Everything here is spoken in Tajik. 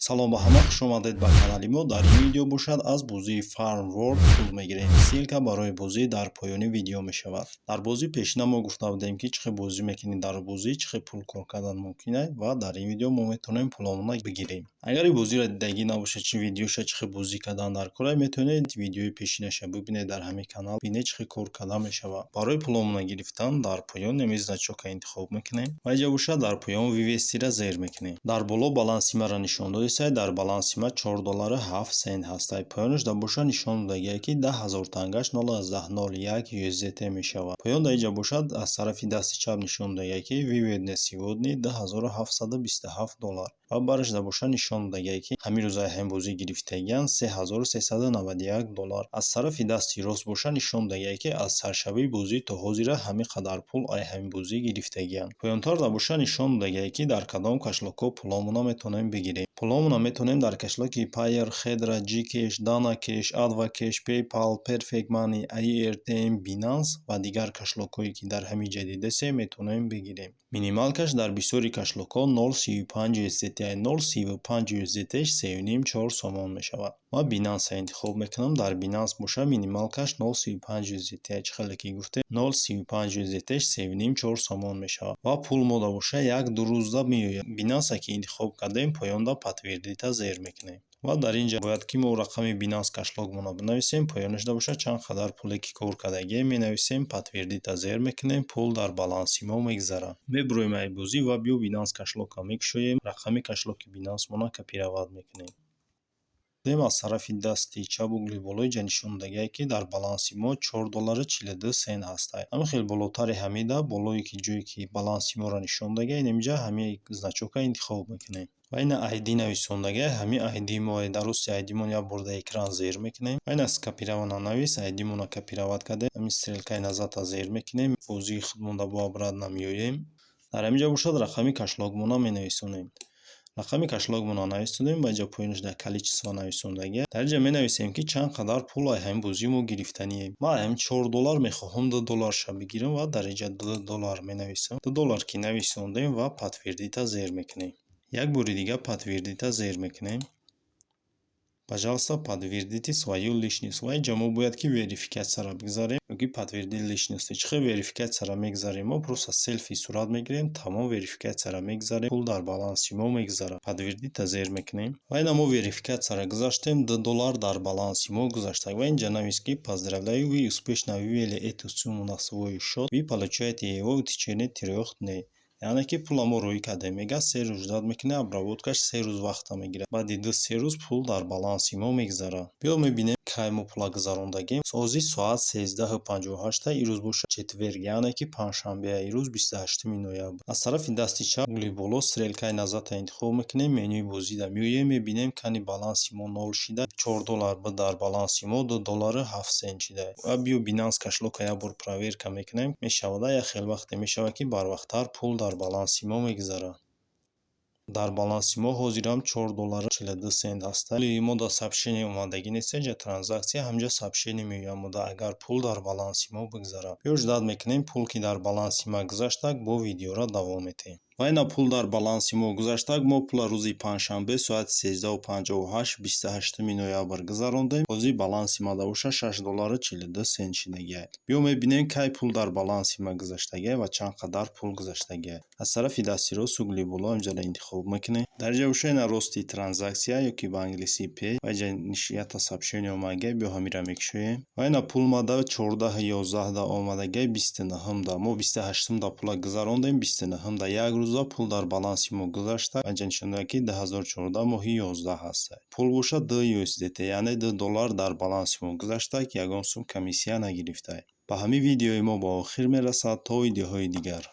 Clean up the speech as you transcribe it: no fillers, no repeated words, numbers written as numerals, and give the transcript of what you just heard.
Салом ба ҳама, хушомадед ба канали мо. Дар ин видео бошад, аз бозии Farm World пул мегирем. Ссылка барои бозӣ дар поёни видео мешавад. Дар бозии пешина мо гуфта будем, ки чӣ хел бозӣ мекунӣ, дар бозӣ чӣ хел пул кор кардан мумкин аст ва дар ин видео мо метавонем пуломона бигирем. Агар ин бозиро дидагӣ набошед, чи видеоша, чӣ хел бозӣ кардан дар кора, метавонед видеои пешинаша бибинед дар ҳамин канал, бинед, чӣ хел кор карда мешавад. Барои пуломона гирифтан дар поён ҳамин значока интихоб мекунем ва инҷа бошад, дар поён «Вывести»-ра зер мекунем. Дар боло баланси маро нишон додистай. Дар баланси ма 4 доллару 7 сент ҳастай. Поёнаш дар боша нишон додагиае, ки 10 000 тангаш 0,01 USDT мешавад. Поён дар инҷа бошад, аз тарафи дасти чап нишон додагиае, ки вывод на сегодня 2727 доллар ва бараш дар боша нишон додагиае, ки ҳамин рӯзаи ҳамин бозӣ гирифтагианд 3391 доллар. Аз тарафи дасти рост боша, нишон додагиае, ки аз саршавии бозӣ то ҳозира ҳамин қадар пул ай ҳамин бозӣ гирифтагианд. Поёнтар дар боша нишон додагиае, ки дар кадом кошелёкҳо пуломона метавонем бигирем. Пуломона метавонем дар кошелёки Payeer, Hedra, Gcash, Dana Cash, AdvCash, PayPal, Perfect Money, Airtm, Binance ва дигар кошелёкҳое, ки дар ҳамин ҷа дидасем, метавонем бигирем. Минималкаш дар бисёри кошелёкҳо 0,35 USDT, 0,35 USDT 3,5-4 сомон мешавад. Ман Binance интихоб мекунам. Дар Binance боша, минималкаш 0,35 USDT, чӣ хеле ки гуфтем, 0,35 USDT 3,5-4 сомон мешавад ва пул мода боша, 1-2 рӯзда меояд. Binance ки интихоб кардем, поёнда «Подтвердить»-а зер мекунем ва дар ин ҷа бояд ки мо рақами Binance кошелёкмонро бинависем. Поёнашда бошад, чанд қадар пуле ки кор кардагием, менависем, «Подтвердить»-а зер мекунем, пул дар баланси мо мегзарад. Мебуроем ай бозӣ ва биё Binance кошелёкро мекушоем, рақами кошелёки Binance-мона копировать мекунем. Аз тарафи дасти чап угли болои ҷа нишон додагиае, ки дар баланси мо 4 доллару 42 сент ҳастай. Ҳамин хел болотари ҳамида, болое ки ҷое ки баланси моро нишон додагиа, инамиҷа ҳамин значока интихоб мекунем ва ина ID нависондагиа, ҳамин ID мо дар рости ID мон як бор дар экран зер мекунем ва ина «Скопировать» навис, ID монро копировать кардем, ҳамин стрелкаи назадро зер мекунем, бозии худмонда бо обратно меоем. Дар ҳамин ҷо бошад, рақами кошелёкмонро менависонем. Рақами кошелёкмонро нависонем ва инҷа поёнаш дар «Количество» нависондагиа. Дар инҷа менависем, ки чанд қадар пул аз ҳамин бозӣ мо гирифтанием. Ман аз ҳамин 4 доллар мехоҳам 2 долларша бигирам ва дар инҷа 2 доллар менависам. 2 доллар ки нависондем ва «Подтвердить»-а зер мекунем. Як бори дигар «Подтвердить»-а зер мекунем. «Пожалуйста, подтвердите свою личность». Ва инҷа мо бояд ки верификатсияро бигзарем ёки «Подтвердить личность». Чӣ хел верификатсияро мегзарем? Мо просто селфи сурат мегирем, тамом, верификатсияро мегзарем, пул дар баланси мо мегзарад. «Подтвердить»-а зер мекунем ва ина мо верификатсияро гузаштем, 2 доллар дар баланси мо гузашта. Ва инҷа навист, ки «Поздравляю, вы успешно вывели эту сумму на свой счет, вы получаете его в течение 3 дней». Яъне ки пулро мо роӣ кардем, мега, 3 рӯз ждать мекунем, обработкаш 3 рӯз вақта мегирад. Баъди 2-3 рӯз пул дар баланси мо мегзарад. Биё мебинем, кай мо пулро гузарондагем. Ҳозир соат 13:58, ирӯз бошад четверг, яъне ки панҷшанбе, ирӯз 28 ноябр. Аз тарафи дасти чап угли боло стрелкаи назадро интихоб мекунем, менюи бозида меоем, мебинем, кани баланси мо нол шида, 4 доллар буд дар баланси мо, 2 доллару 7 сент шида. Ва биё Binance кошелёкро як бор проверка мекунем. Мешавад, як хел вақте мешавад, ки барвақттар пул дар баланси мо мегузарад. Дар баланси мо ҳозирам 4 доллару 42 сент ҳаста. Мо дар сообщение омадагӣ нест, инҷа транзакция, ҳаминҷа сообщение меояд мода, агар пул дар баланси мо бигзарад. Биё ждать мекунем, пул ки дар баланси ма гузаштак, бо видеоро давом медиҳем. Ва ина пул дар баланси мо гузаштак. Мо пулро рӯзи панҷшанбе соати 13:58, 28 ноябр гузарондем. Ҳозир баланси ма бошад, 6 доллару 42 сент шидагиай. Биё мебинем, кай пул дар баланси ма гузаштагиай ва чанд қадар пул гузаштагиай. Аз тарафи дасти рост угли боло инҷаро интихоб мекунем. Дар инҷа бошад, ина рости транзакция ё ки ба англисӣ Pay ва инҷа якта сообщение омадагиай, биё ҳаминро мекушоем. Ва ина пул мада 14:11 омадагиай, 29-да. Мо 28-да пулро гузарондем, 29-да, як рӯза пул дар баланси мо гузашта. Инҷа нишон додад, ки 2014 моҳи 11 ҳаста. Пул бошад 2 USDT, яъне 2 доллар дар баланси мо гузашта, ки ягон сум комиссия нагирифта. Ба ҳамин видеои мо ба охир мерасад. То видеоҳои дигар.